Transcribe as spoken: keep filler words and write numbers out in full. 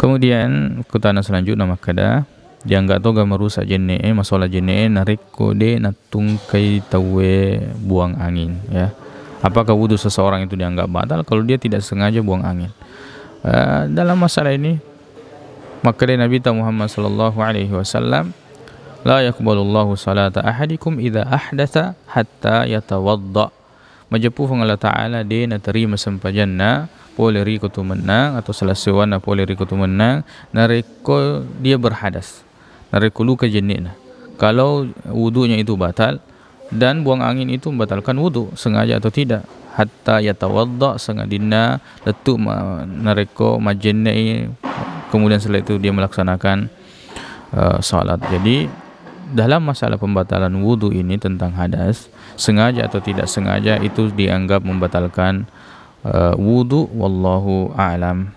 Kemudian kutana selanjutnya makkeda, dianggap toga merusak jenne'e, masola jenne'e, narekko de nattungkai tauwe buang angin, ya. Apakah wudhu seseorang itu dianggap batal kalau dia tidak sengaja buang angin? Eh, dalam masalah ini, makkeda Nabi ta Muhammad sallallahu alaihi wasallam, "La yaqbalullahu salata ahadikum idza ahdatsa hatta yatawadda." Majeppu Puang Allah Ta'ala de naterima sempajanna pole ri ko tu mennang atau salessewanna pole ri ko tu mennang narekko dia berhadas, narekko luka jenne'na. Kalau wudunya itu batal dan buang angin itu membatalkan wudu, sengaja atau tidak, hatta yatawadda, sangadinna lettu ma-, narekko majjenne'i, kemudian setelah itu dia melaksanakan, eh, salat. Jadi dalam masalah pembatalan wudu ini tentang hadas, sengaja atau tidak sengaja itu dianggap membatalkan, eh, wudu, wallahu a'lam.